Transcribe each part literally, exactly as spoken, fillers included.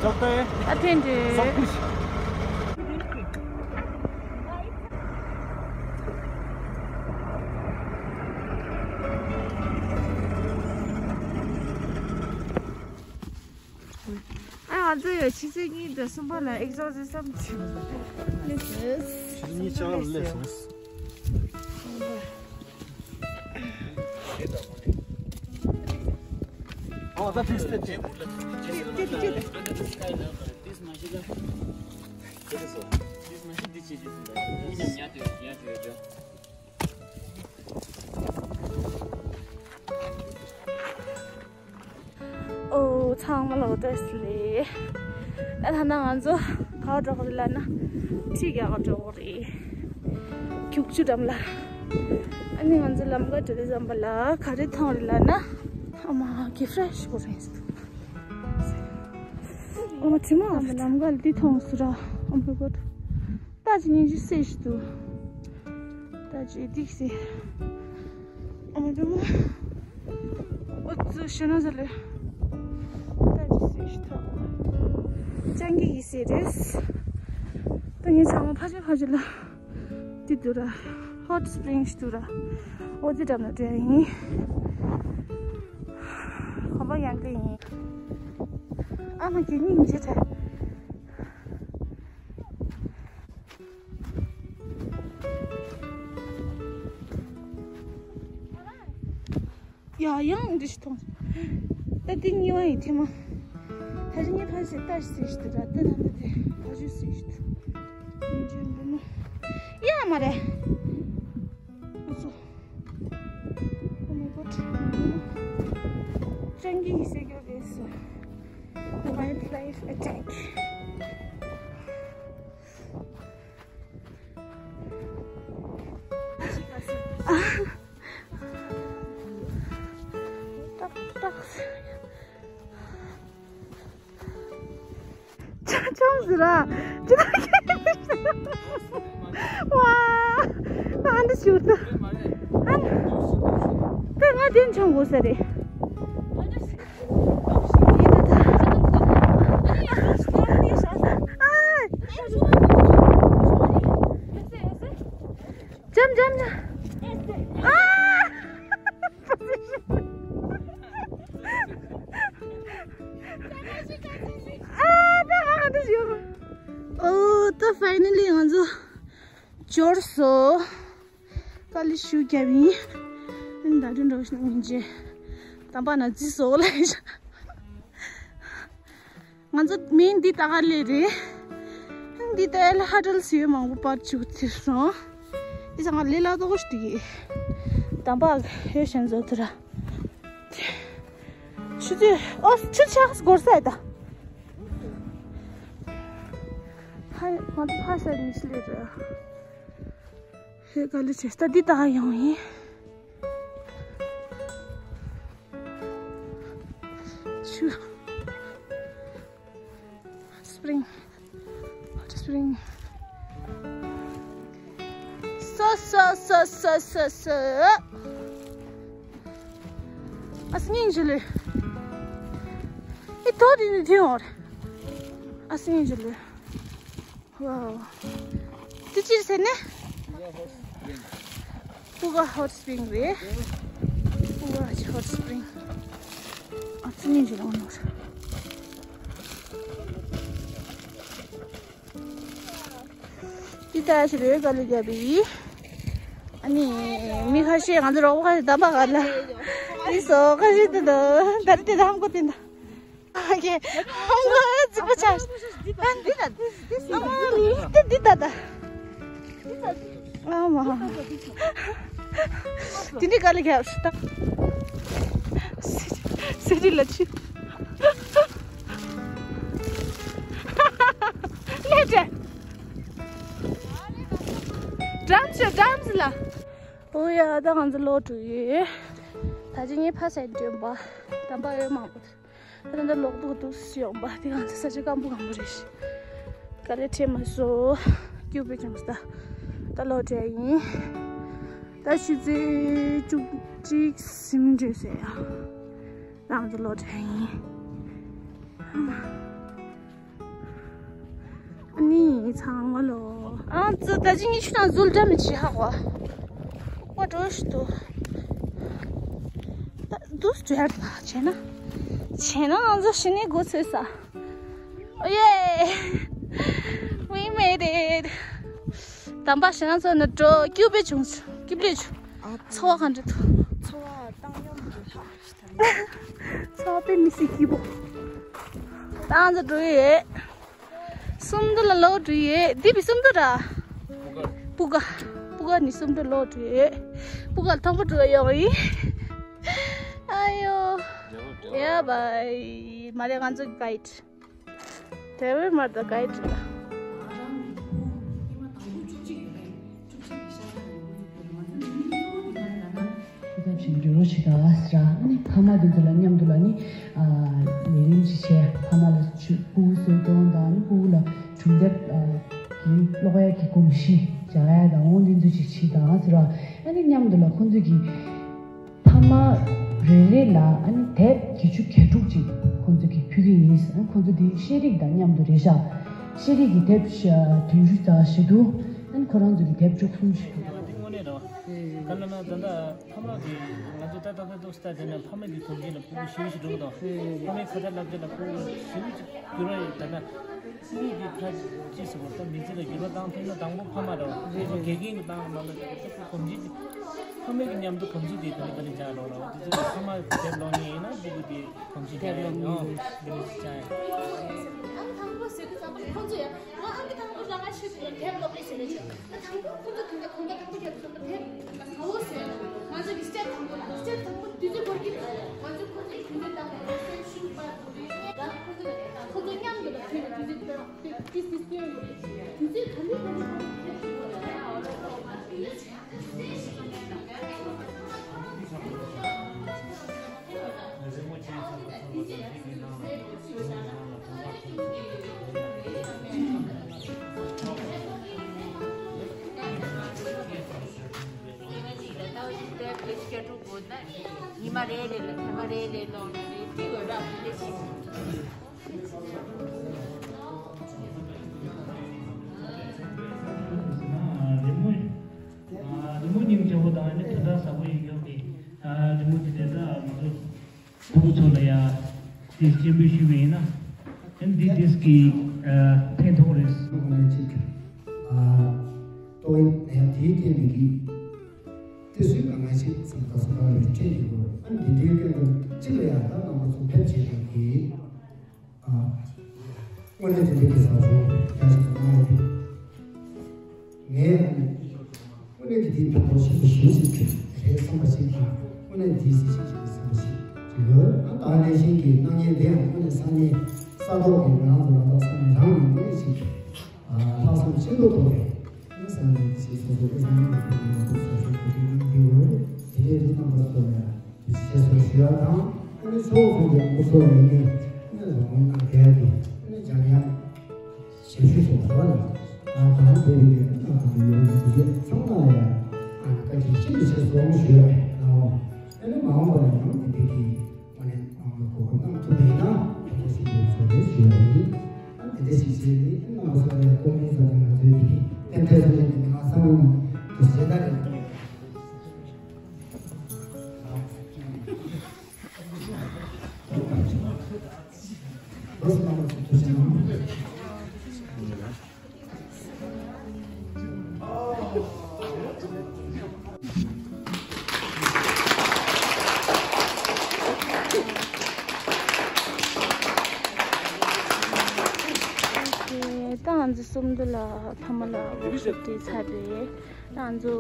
ད་ཐེངས་འདི། ཨ་ང་ཚོ་ཡོད་ཕྱི་ཚེས་གཉིས་དང་གསུམ་པ་ལ་ཨེག་ཟམ་ཟེར་བསམ་བྱུང་། ཕྱི་ཚེས་གཉིས་ཆ་ལ་སླེབས་སོང་། ཨོ་ད་དེ་སྟེ་དེ། ཨོ་ཚང་མ་ལོག་འདྲ་སི་ལེ། ད་ཐ་ན་ང་ཚོ་ག་པར་འགྲོ་གི་རེད་ལབ་ན་ཁྲིད་རྒྱག་ག་འགྲོ་གི་རེད། ཁྱུག་ཆུ་འགྲམ་ལ། ཨ་ནི་ང་ཚོ་ལམ་ཁ་འགྲོ་དུས་ཙམ་པ་ལ་ག་རེ་མཐོང་རེད་ལབ་ན། ཨ་མ་གི་ཧྥ་རེ་ཤི་པོ་རེད། ཨ་མ་དྲི་མ་ལམ་ཁ་ལ་འདི་མཐོང་སོང་ར། Oh my God. ད་ཅི་སྙིང་རྗེ་སེ་ཞིག་འདུག་ད་ཅི་སྡིག་སེ། ཨ་མ་དྲི་མ། ཨོ་ཙི་ཤེས་ན་ཟ་ལེ། ད་ཅི་སེ་ཞིག་ཐོག་ཅང་གི་ཡི་སེ་རེད། ད་ངས་ཚང་མ་ཕ་ཆེ་ཕ་ཆེ་ལ། དེ་འདུག་ར། ཧོཊ་སི་པི་རིང་ཞིག་འདུག་ར། ཨོ་ཙི་འགྲམ་ལ་འགྲོ་ཡ་ཡིན། གོམ་པ་ཡང་འདི་ཡིན། ཨ་མ་གི་སྙིང་རྗེ་རེད། ཡ་ཡང་འདི་ཞིག་མཐོང་། ད་འདི་གཉིས་པ་ཡིན་ཐེངས་མ། ད་ཅི་གཉིས་ཕ་ཟེར་ལྟ་ཞིག་ཟེར་ཞིག་འདུག་ར། ད་ད་འདི་དེ་ཕ་ཞུ་ཟེར་ཞིག་འདུག་སྙིང་རྗེ་འདུག་ནོ། ཡ་མ་རེད། ཨུ་ཚུགས། Oh my God. ཅང་གི་ཡི་སེ་གྱོད་རེད་སོ། Wildlife attack. ཏག་ཏག་ཅང་ཅང་ཟེར་ར། ཅི་ད་ཝ། ཨ་འདི་ཞུ་ད། ཨ་ད་ང་དེ་མཆོང་དགོས་ས་རེད། ཨ། འཇམ་འཇམ་འཇམ། ཨ། ཨ་ད་ང་ག་འདྲ་ཞིག་ཡོད། ཨོ་ད་ཕའི་ནལ་ལི་ང་ཚོ་འབྱོར་སོང་། དཀའ་ལས་ཤུགས་བརྒྱབ་ཡིན། ཨ་ནི་ད་དུང་འགྲོ་བཞིན་ཡིན་རྗེས། དམ་པ་ན་རྩིས་བཟོ་ལ་ཡིན། ང་ཚོ་མིན་འདི་ལྟ་ག་ལས་རེད། འདི་ལྟ་ལ་ཧ་ཏལ་སི་ཡོད་མང་པོ་པར་བཅུག་ཚིར་སོང་། འདི་ཚང་མ་ལས་སླ་ཏོག་ཞིག་འདུག་དམ་པ་ཡོད་གཞན་བཟོ་ཐུ་ར། ཆུ་ཚོད་ཨོ་ཆུ་ཆགས་སྒོར་ས་ཡ་ད། ཧ་ང་ཚོ་ཕ་ས་ནི་སི་ལེ་རེད། ཧེ་ག་ལེ་ཆེ་ས་འདི་ལྟ་ཡོང་ཡིན། ཆུ། Hot spring. Hot spring. སོ་སོ་སོ་སོ་སོ་སོ། ཨ་སྙིང་རྗེ་ལེ། ཨི་ཐོ་དི་ནི་དི་ཡོང་རེད། ཨ་སྙིང་རྗེ་ལེ། Wow. དེ་ཅི་ཟེར་ནི། Puga hot spring རེད། Puga hot spring. ཨ་ཙི་ཉིན་ཅིག་ལོང་ནོ། དེ་ལྟ་ཞིག་རེད་ག་ལེ་རྒྱབ་པི། ཨ་ནི་མི་ཁ་ཤས་ང་ཚོ་རོགས་པ་ཁ་ཤས་འདམ་པ་ག་ལ། དེ་སོ་ཁ་ཤས་དེ་འདུག་ད་རེས་དེ་འདམ་གོ་དེ་འདུག་ཨ་ཀེ། ཧམ་གོ་རྫིག་པོ་ཆགས། ཨ་འདི་ད་འདི་འདི་ད་ད། ཨ་མ། དེ་འདི་ག་ལེ་ག་ད། སེ་རི་ལ་ཆི། ལེ་ཏྲེ། ཌམ་ཤོ་ཌམ་ལ། ཨོ་ཡ་ད་ང་ཚོ་ལོག་འགྲོ་ཡི། ད་ཅི་ངའི་ཕ་སའི་འདྲེན་པ། འདམ་པ་ཡོད་མང་པོ། ད་ལྟ་ལོག་འདུག་འདུག་སེ་ཡོང་པ་དེ་གང་ཚེ་ས་ཆ་སྐམ་པོ་སྐམ་པོ་རེད་ཤི། དཀའ་ལས་འཕྲད་མ་སོང་། སྐྱུག་པའི་ཀྱང་ས། ད་ལོག་འདྲེ་ཡིན། ད་ཆུ་ཚོད་བཅུ་གཅིག་ཟིན་འདྲེ་ཟེར་ཡ། ད་ང་ཚོ་ལོག་འདྲེ་ཡིན། ནི་ཚང་མ་ལོ། ཨང་ཙི་ད་ཅི་ངི་ཆུ་དང་ཟུལ་འདྲ་མི་བྱེད་ཧ་གོ། ཨོ་འགྲོ་ཞུ་དུ། ད་དུས་འབྲེལ་ལ་བྱས་ན། བྱས་ན་ང་ཚོ་ཤི་ནི་འགོ་ཚོས་ས། Oh yeah! We made it! དམ་པ་ཞེ་ན་ཚོ་ནི་འགྲོ་སྐྱིད་པོ་བྱུང་སྐྱིད་པོ་བྱུང་། འཚོ་བ་ག་འདྲ་འདུག་འཚོ་བ་བཏང་སྙོམས་ཀྱི་ལྷག་ཞིག་ད་ནི། འཚོ་བ་དཔེ་མི་སྲིད་སྐྱིད་པོ། ད་ང་ཚོ་འགྲོ་ཡི་ཡོད། སུམ་མདོ་ལ་ལོག་འགྲོ་ཡི་ཡོད། འདི་བི་སུམ་མདོ་ར། སྤུ་ཀ་སྤུ་ཀ་ནི་སུམ་མདོ་ལོག་འགྲོ་ཡི་ཡོད། སྤུ་ཀ་ལ་དང་པོ་འགྲོ་ཡོང་ཡིན། ཨ་ཡོ། Yeah, bye. མ་རེད་ང་ཚོ་གི་གའིཌ། དེ་བས་མར་ད་གའིཌ་ལ། ཤེས་ཚད་ཅིག་འགྲོ་རོགས་བྱེད་དང་ཟེར། ཨ་ནི་ཕ་མ་དེ་ཚོ་ལ་མཉམ་དུ་ལ་ནི་ལས་རིམ་ཅིག་བྱས། ཕ་མ་ལ་ཆུ་སྤུ་གུ་གསོ་སྐྱོང་དང་ནི་སྤུ་གུ་ལ་གྲུམ་དེབ་གི་ཀློག་ཡ་གི་གོམས་གཤིས་སྦྱང་ཡ་དང་འོ་འདི་ཚོ་ཅིག་བྱེད་དང་ཟེར། ཨ་ནི་མཉམ་དུ་ལ་ཁོང་ཚོ་གི་ཕ་མ་རེ་རེ་ལ་ཨ་ནི་དེབ་བརྒྱད་ཅུ་གྱ་དྲུག་ཅིག་ཁོང་ཚོ་གིས་ཕུལ་གྱི་ཡིན། ཨ་ནི་ཁོང་ཚོ་དེ་ཤེས་རིག་དང་མཉམ་དུ་རེད་ཤག་ཤེས་རིག་གི་དེབ་བཞི་བདུན་ཅུ་ཙམ་ཞིག་འདུག་ཨ་ནི་ཁོ་རང་ཚོ་གི་དེབ་བཅུ་གསུམ་ཞིག་འདུག་འདི་དངོས་གནས་རེད་བ། ག་ལ་ན་ད་ལྟ་ཕ་མ་གི་ང་ཚོ་ད་ལྟ་ད་ལྟ་ལྟ་དེ་ན་ཕ་མ་གི་གོམས་གཤིས་ལ་སྤུ་གུ་ཞེ་པོ་ཅིག་འགྲོ་གི་འདུག་ཕ་མའི་ཁ་ཏ་ལབ་དེ་ལ་སྤུ་གུ་ཞེ་པོ་ཅིག་འགྱུར་བ་ཡོད། ད་ལྟ། སྤུ་གུ་གི་ཁ་ཅིག་ཟེར་བ་ད་མི་ཚེ་ལ་འགྱུར་བ་བཏང་ཐུབ་ན་དང་པོ་ཕ་མ་རེད་བ། དེ་ཚོ་དགེ་རྒན་གྱི་བཏང་མ་ལ་དེ་ཚོ་གོམས་གཤིས་དེ་ཕ་མ་གི་མཉམ་དུ་གོམས་གཤིས་དེ་ག་ལེ་ག་ལེ་ཆགས་འགྲོ་རེད་བ། དེ་ཚོ་ཕ་མ་དེབ་ཀློག་མཁན་ཡིན་ན་སྤུ་གུ་དེ་གོམས་གཤིས་དེ་ཡང་དེ་མི་ཚེ་ཆགས་ཡ། ཨང་དང་པོ་ཟེར་དུས་ཙམ་པ་ཁོང་ཚོ་ཡང་ང་ཨང་ཀི་དང་པོ་ལ་ང་ཤེས་དགོས་དེབ་ཀློག་གི་ཟེར་ནས་ཆོག་ང་དང་པོ་ཁོང་ཚོ་དེ་འདྲ་གོམ་པ་དང་པོ་རྒྱབ་ཙམ་པ་དེབ་ཟ་འོ་ཟེར་ང་ཚོ་གི་སི་ཊེབ་དང་པོ་ལ་སི་ཊེབ་དང་པོ་དུས་ཚོད་འགོར་གྱི་འདུག་ང་ཚོ་ཁོང་ཚོ་གི་དུས་ཚོད་བཏང་བ་ལ་སེམས་ཤུགས་སྤར་དགོས་རེད། ད་ཁོང་ཚོ་ཁོང་ཚོ་མཉམ་དུ་ལ་ཐུག་ནས་དུས་ཚོད་སྤེལ་བ། ཉི་མ་རེ་རེ་ལ་ཐེངས་མ་རེ་རེ་ལོག་ནས་རེ་ཅི་འོས་རབ་རེ་ཞིག་རི་མོ། རི་མོ་སྙིང་རྗེ་པོ་དང་ནི་དོན་དག་ཟབ་པོ་ཡིན་ཀྱང་གི་རི་མོ་དེ་དེ་དག་ང་ཚོ་ཕྲུ་གུ་ཚོ་ལ་ཡ་དེ་སྐྱེ་འབུལ་ཞུས་པ་ཡིན་ན་ཨ་ནི་འདི་དེས་ཀྱི་ཕན་ཐོགས་རེད། ཏོག་དབྱིབས་ནད་ཡམས་དེའི་རྐྱེན་པས་ཀྱི་དེ་སུས་གང་ང་ཞིག་བསམ་དགའ་བསམ་དགའ་ཡོད་ཁྱེད་ཀྱི་གོ་ཨ་ནི་འདི་འདྲའི་སྐྱོན་དུ་ཅི་ལ་ཡང་ད་རྣམ་པ་ཚོ་ཕེབས་བྱེད་དང་གི་དངོས་གནས་དེ་འདྲའི་གི་བཟང་སྤྱོད་རྒྱ་ཆེ་ཚོ་གནང་ཡོད་དེ། ངས་ཨ་ནི་དངོས་གནས་ཀྱི་དེའི་ཕན་ཐོགས་ཆེན་པོ་ཞེ་པོ་ཅིག་རེད་བསམ་པ་ཞིག་དང་དངོས་གནས་དེའི་གཟི་བརྗིད་ཅན་གྱི་བསམ་པ་ཞིག་ཅིག་ཡོད། ཨ་ད་ནས་བཞིན་གྱི་སྣང་བརྙན་དེ་ཡང་དངོས་གནས་སང་ཉིན་ས་ཐོག་གི་ང་རང་ཚོ་ལ་དྭགས་ས་གནས་རང་ནས་དངོས་གནས་ཅིག་ལྷག་བསམ་ཤིན་ཏུ་མཐོ་བའི་ཨ་ནི་ས་གནས་ཀྱི་སོ་སོ་ཨེ་ས་གནས་ཀྱི་ཕུགས་ནས་སོ་སོ་གོ་སྒྲིག་གནང་གི་ཡོད། དེ་འདྲའི་རིགས་རྣམ་པ་ཚོ་ལ་ཡང་དུས་ཆེད་སོགས་ཞུ་ཡ་དང་ཨ་ནི་ཚོགས་ཁོང་གི་འགོ་ཚོགས་ལས་ངན་ཨ་ནི་རང་ངོས་ནང་གལ་ཏེ་ཨ་ནི་འཇམ་དབྱངས་ཞབས་ཞུ་སོགས་བ་ལ་ང་གང་དེ་རིགས་ཀྱི་ཨ་ནི་ཚང་མ་ལ་ཡང་ཨ་ནི་བཀའ་དྲིན་ཆེ་ཞུ་ཞེས་སོགས་ཞུ་ཡ་ཡང་ཨ་ནི་མ་འོངས་པ་ལ་ཡང་དེ་འདྲའི་གི་ཨ་ནི་གོ་སྐབས་གནང་ཐུབ་པ་ཡིན་ན་ཐུགས་རྗེ་ཆེ་ཞུ་ཞུ་ཡ་ཡིན། ཨ་ནི་དེ་འདྲ་ཞིག་བྱས་ཏེ་ཨ་ནི་རྣམ་པ་ཚོ་ལ་ཡང་ཁོང་གཉིས་ཚོ་ནས་ང་ཚོའི་དེ་གི་རྟེན་འབྲེལ་ཚོ་ནས་དེ་ནི་ང་ཚང་མ་ནས་དུ་བྱེད་ད་རེད། ད་ང་ཚོ་སུམ་མདོ་ལ་ཕ་མ་ལ་ཝོག་ཤོབ་དེ་ཚར་རེད། ང་ཚོ་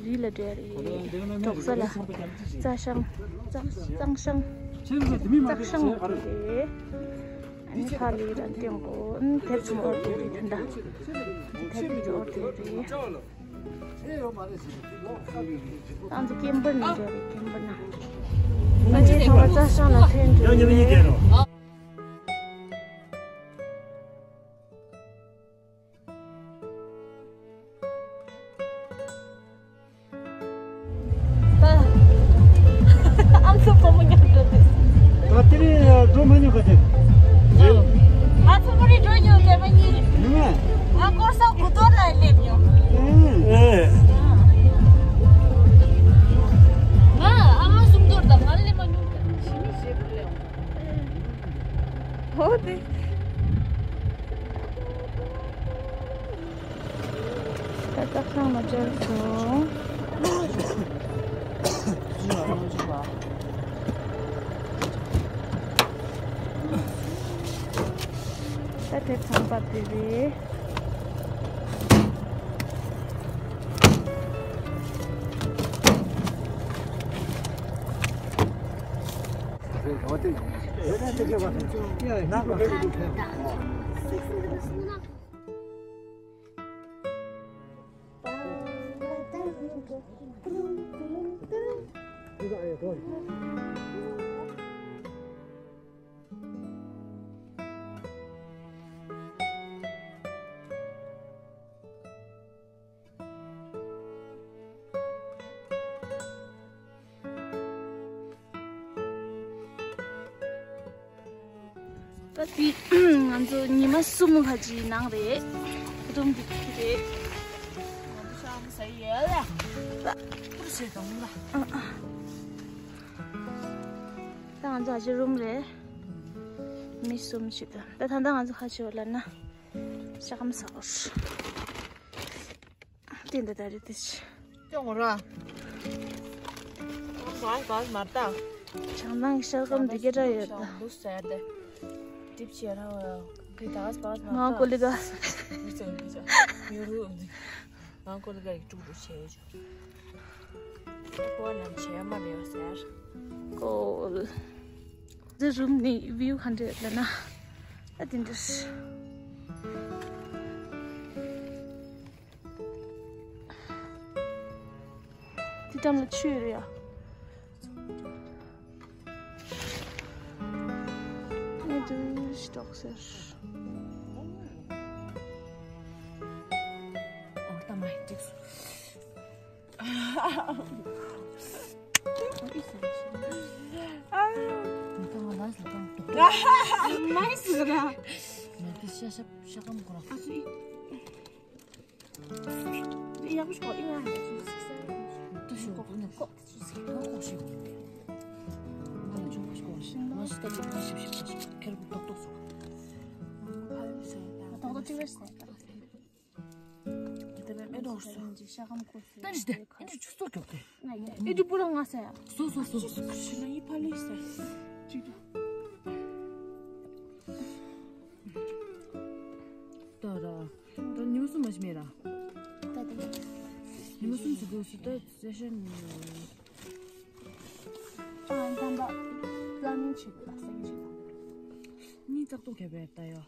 རི་ལ་འགྲོ་རེད། འབྲོག་ས་ལ་རྩྭ་ཤིང་རྩྭ་རྩྭ་ཤིང་རྩྭ་ཤིང་འོག་རེད། ཨ་ནི་ཁ་ལི་ར་སྟེང་གོ་ཨ་ནི་དེབ་ཚོ་འོག་དེ་རེད་དེ་འདྲ། དེབ་ཚོ་འོག་དེ་རེད། ང་ཚོ་ཀེམ་པར་ནང་འགྲོ་རེད་ཀེམ་པར་ནང་། ང་ཚོ་ཚང་མ་རྩྭ་ཤིང་ལ་ཐོན་འགྲོ་རེད། ཨ་མཚོ་ཕོ་མོ་མཉམ་དུ་འདུག་ད་དེ་རིང་འགྲོ་མ་མྱོང་ག་དེ། ཨ་མཚོ་མོ་རེད། ཡོད་ཀྱི་མ་ཡིན། ང་སྐོར་ས་དགུ་ཐོག་ལ་སླེབས་མྱོང་། ཨེ། ང་ཨ་མ་གསུམ་ཐོག་དང་ང་སླེབས་མ་མྱོང་། ཨོ་དེ། ད་སྟག་ཚང་ལ་བཅར་སོང་། ད་དེ་ཚང་པ་དེ་རེད། ད་དེ་ང་ཚོ་ཉི་མ་གསུམ་ལྷག་ཅིག་ནང་རེད། ཁོ་ཐུང་འདི་ཁུ་རེད། ང་ཚོ་ཤང་ཟ་ཡོད་ལ། ད་ཁུ་རུ་ཟེར་དང་ལ། ཨ་ཨ། ད་ང་ཚོ་ཨ་ཅེ་རུམ་རེད། མི་གསུམ་ཞིག་ད། ད་ད་ལྟ་ང་ཚོ་ཁ་ཕྱེ་བ་ལ་ན། ཤ་ཁམ་ཟ་བར། དེ་འདི་ད་རེད་དེ་ཆི། ཅོང་ར། བ་བ་མ་ད། བྱང་ཐང་གི་ཤ་སྐམ་འདི་སྐད་གྲགས་ཡོད་ད། ལུས་ཟེར་ཏེ། གྲིབ་ཆེ་ར་བ། གི་ད་བ་མ་ང་ད། ཀོ་ལི་ག་མི་ཚོ་མི་ཚོ། མི་རུ། ང་ཀོ་ལི་ག་ཡིག་དྲུག་དྲུག་བྱས་ཡོད་ཅོ། ཀོ་ནམ་བྱས་མ་རེད་ཟེར། ཀོ་ལི། འདི་རུམ་ནི་བིའུ་ག་འདྲ་ལ་ན། ཨ་དེ་འདྲ། དེ་ཙམ་ལ་ཆུ་ཡོད་རེད་ཡ། ཨེ་དུ་ཤི་ཏོག་ཟེར། ཨོ་ད་མ་ཧི་ཏིག་སུ། མ་ཧི་སུ་ར། མ་ཧི་ཤ་ཤ་ཤ་ཀམ་ཁོ་ར། ཡག་པོ་ཞིག་གོ། ཨི་ང་ཡག་པོ་ཞིག་ཟེར། ཏུ་ཞིག་གོ་ནི་ཀོ་ཞིག་ཀོ་ཞིག་གོ། ང་ལ་ཅུང་ཞིག་གོ་ཞིག་ང་ཞིག་ཏུ་ཞིག་ཞིག་ཞིག་ཁེར་གོ་ཏོག་ཏོག་སོ། ཏོག་ཏོག་ཅིག་རེད་ཟེར། དེ་ནས་མེ་ཏོག་སོ། ཏན་ཞིག་དེ་ཨིན་ཅུ་ཆུ་སོ་ཀྱོག་དེ། ཨིན་ཅུ་པུ་ར་ང་ཟེར། སོ་སོ་སོ། ཞིག་ན་ཡི་ཕ་ལི་ཟེར། ཅིག་ཏུ། ད་ར། ད་ཉི་མ་གསུམ་མ་ཞིག་མེད་ར། ད་དེ། ཉི་མ་གསུམ་ཞིག་དགོས་སུ་ད་སེ་ཤན། ཨ་ད་ད་པླ་ནིང་བྱེད་དགོས་ད་སེ་ཤན། གཉིས་ཙག་ཏོག་ག་བེར་ད་ཡོ།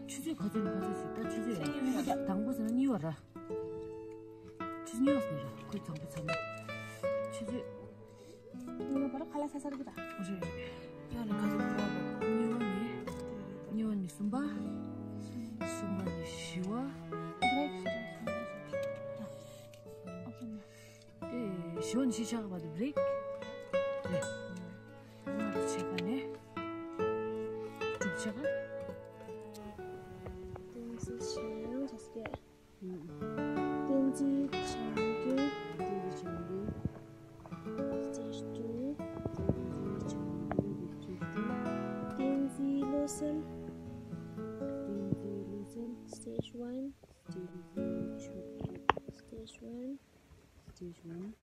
ཆུ་ཚོད་ག་ཚོད་ནས་ག་ཚོད་ཞིག་ད་ཆུ་ཚོད་དང་པོ་ཟེར་ན་གཉིས་པ་ར། ཆུ་ཚོད་གཉིས་པ་ཟེར་ན་ར་ཁོའི་དང་པོ་ཚང་མ། ཆུ་ཚོད། ཉི་མ་བར་ཁ་ལག་ཚ་ཚ་རེད་ད། ཨོ་རེད་རེད། ཡང་ན་ག་ཚོད་ཕོ་བ་གཉིས་པ་ནས། གཉིས་པ་ནས་གསུམ་པ། གསུམ་པ་ནས་བཞི་པ། བྷི་རེག་ཞིག་རེད། ཨོ་ཤེ་ན། དེ་བཞི་པ་ནས་བཞི་ཆགས་པ་དེ་བྷི་རེག་རེད། ང་ཚོ་ཆེ་ཁ་ནས། དྲུག་ཆེ་ཁ། This is Sharon, just get. བསྟན་འཛིན་བྱང་རྒྱུན། བསྟན་འཛིན་བྱང་རྒྱུན། Stage two. བསྟན་འཛིན་བྱང་རྒྱུན་District two. བསྟན་འཛིན་བློ་གསལ། བསྟན་འཛིན་བློ་གསལ། Stage one. བསྟན་འཛིན་ཆོས་སྐྱིད། Stage one. Stage one.